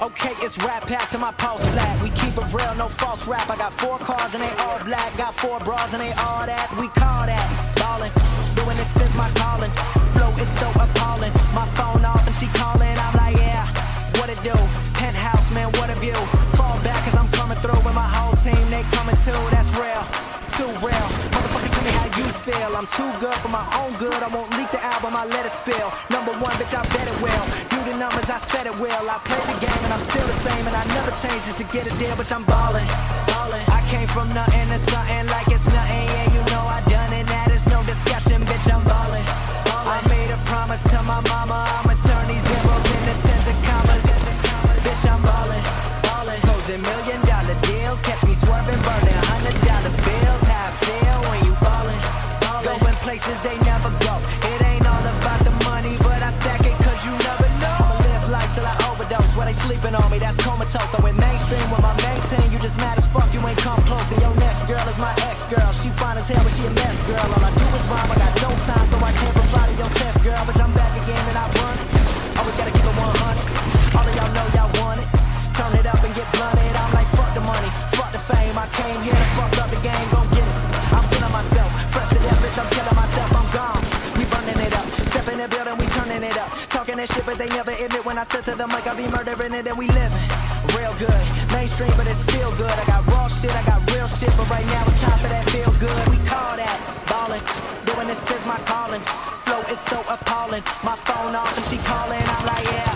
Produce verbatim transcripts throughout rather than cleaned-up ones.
Okay, it's Rat Pack to my post flat. We keep it real, no false rap. I got four cars and they all black. Got four bras and they all that. We call that ballin'. Doing this is my calling. Flow is so appalling. My phone off and she calling. I'm like, yeah, what it do? Penthouse, man, what a view. Fall back 'cause I'm coming through with my whole team. They coming too, that's real. Too real. Motherfucker, tell me how you feel. I'm too good for my own good. I won't leak the album, I let it spill. Number one, bitch, I bet it will. Do the numbers, I said it will. I played the game and I'm still the same. And I never changed just to get a deal, bitch, I'm ballin'. Ballin'. I came from nothing to something like it's nothing. Yeah, you know I done it. That is no discussion, bitch, I'm ballin'. Ballin'. I made a promise to my mama. I'ma turn these zeros into tens of commas. Bitch, I'm ballin'. Ballin'. Closing million dollar deals. Catch me swerving, burning hundred dollar bills. How I feel when you ballin'. Ballin'. Going places they never go. It ain't all about the money, but I stack it 'cause you never know. I'ma live life till I overdose. Where they sleeping on me, that's comatose. I went mainstream with my main team. You just mad as fuck, you ain't come close. And your next girl is my ex girl. She fine as hell, but she a mess girl. All I do is rhyme, I got no time, so I can't reply to your text, girl. But I'm back again and I run it. Always gotta keep it one hundred. All of y'all know y'all want it. Turn it up and get blunted. I'm like, fuck the money, fuck the fame. I came here to fuck up the game, gon' get it. I'm feeling myself, fresh to death, bitch, I'm killing myself, I'm gone. We burning it up, step in the building, we turning it up. Talking that shit, but they never admit when I step to the mic, I be murdering it and we living real good. Mainstream, but it's still good. I got raw shit, I got real shit, but right now it's time for that feel good. We call that ballin', doing this is my calling. Flow is so appalling. My phone off and she calling. I'm like, yeah,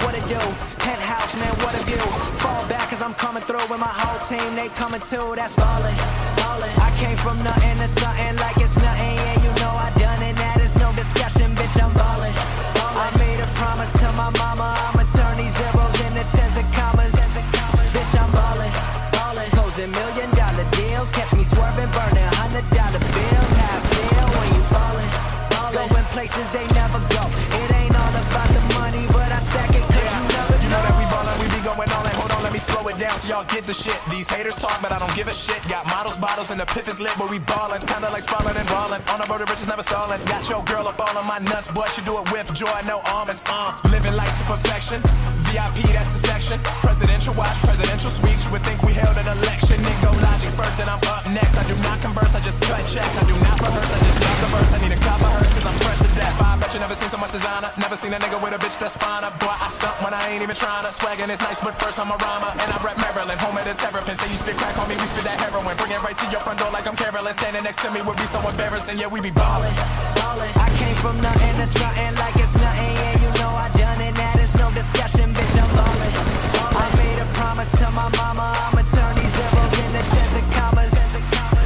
what it do? Penthouse, man, what a view. Fall back 'cause I'm coming through with my whole team. They coming too, that's ballin'. Ballin'. I came from nothing to something like it's nothing. Yeah, you know I done it. That is no discussion, bitch, I'm ballin'. Ballin'. I made a promise to my mama. I'ma turn these zeros into tens of commas. Bitch, I'm ballin'. Ballin'. Closing million dollar deals. Catch me swerving, burning hundred dollar bills. How I feel when you fallin'. Fallin'. Going places they never go. It ain't all about the money, but I stack it 'cause you never know. You know that we ballin', we be going all in. Hold on, let me slow it down so y'all get the shit. These haters talk, but I don't give a shit. Got models, bottles, and the piff is lit, but we ballin'. Kinda like Spalding and Ballin'. On the road to riches, never stallin'. Got your girl up all on my nuts, boy, she do it with joy, no almonds. Uh, living life to perfection. V I P, that's the section. Presidential watch, presidential suite. You would think we held an election. Then go Logic first, then I'm up next. I do not converse, I just cut checks. I do not rehearse, I just drop the verse. I need a copper hearse, 'cause I'm fresh to death. I bet you never seen so much designer. Never seen a nigga with a bitch that's finer. Boy, I stunt when I ain't even tryna. Swaggin' is nice, but first I'm a rhymer. And I rep Maryland, home of the terrapins. Say you spit crack, homie, we spit that heroin. Bring it right to your front door like I'm Carolyn. Standing next to me would be so embarrassing. Yeah, we be ballin'. Ballin'. I came from nothing to something like it's nothing. Yeah, you know I done it. That is no discussion, bitch, I'm ballin'. I made a promise to my mama. I'ma turn these zeros into tens of commas.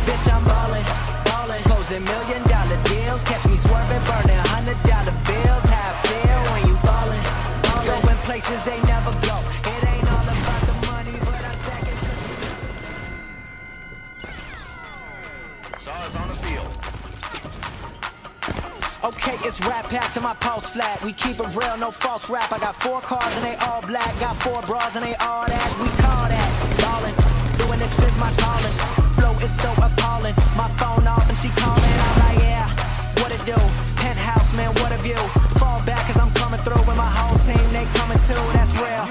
Bitch, I'm ballin'. Ballin'. Closing million dollar deals. Catch me swerving, burning hundred dollar bills. How I feel when you ballin'. Going places they never go. It ain't all about the money, but I stack it. Saw us on the field. Okay, it's Rat Pack to my post flat. We keep it real, no false rap. I got four cars and they all black. Got four bras and they all that. We call that ballin'. Doing this is my calling. Flow is so appalling. My phone off and she calling. I'm like, yeah, what it do? Penthouse, man, what a view. Fall back 'cause I'm coming through with my whole team. They coming too, that's real.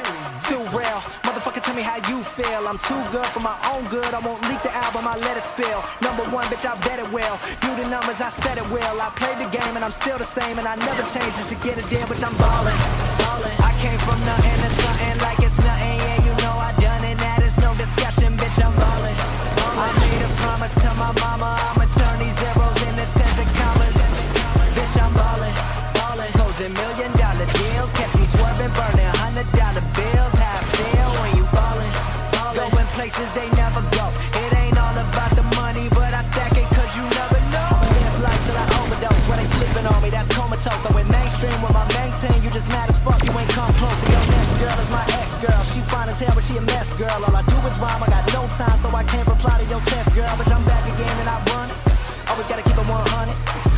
Too real. Motherfucker, tell me how you feel. I'm too good for my own good. I won't leak the album, I let it spill. Number one, bitch, I bet it will. Do the numbers, I said it will. I played the game and I'm still the same. And I never change just to get a deal, bitch, I'm ballin'. Ballin'. I came from nothing to something like it's nothing. Yeah, you know I done it. That is no discussion, bitch, I'm ballin'. I made a promise to my mama. I'ma turn these zeros into tens of commas. Bitch, I'm ballin'. Ballin'. Closing million dollar deals. Catch me swerving, burning hundred dollar bills. How I feel when you ballin'. Going places they never go. It ain't all about the money, but I stack it 'cause you never know. I'ma live life till I overdose. Where they sleeping on me, that's comatose. I went mainstream with my main team. You just mad as fuck, you ain't come close. And your next girl is my ex girl. She fine as hell, but she a mess girl. All I do is rhyme, I got no time, so I can't reply to your text, girl. But I'm back again and I run it. Always gotta keep it one hundred.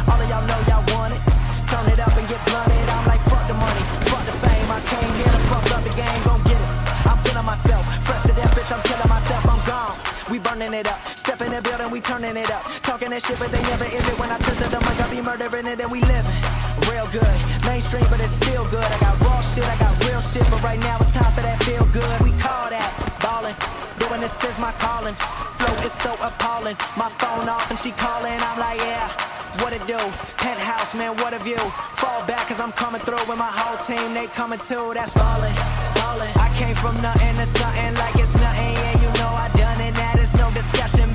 All of y'all know y'all want it. Turn it up and get blunted. I'm like, fuck the money, fuck the fame. I came here to fuck up the game, gon' get it. I'm feeling myself, fresh to death, bitch, I'm killing myself, I'm gone. We burning it up, step in the building, we turning it up. Talking that shit, but they never end it. When I turn to the mic, I be murdering it, and we living Real good, mainstream, but it's still good. I got raw shit, I got real shit, but right now it's time for that feel good. We call that ballin'. Doing this is my calling. Flow is so appalling. My phone off and she calling. I'm like, yeah, what it do? Penthouse, man, what a view. Fall back cause I'm coming through with my whole team. They coming too. That's ballin', ballin'. I came from nothing to something like it's nothing. Yeah, you know I done it. That is no discussion.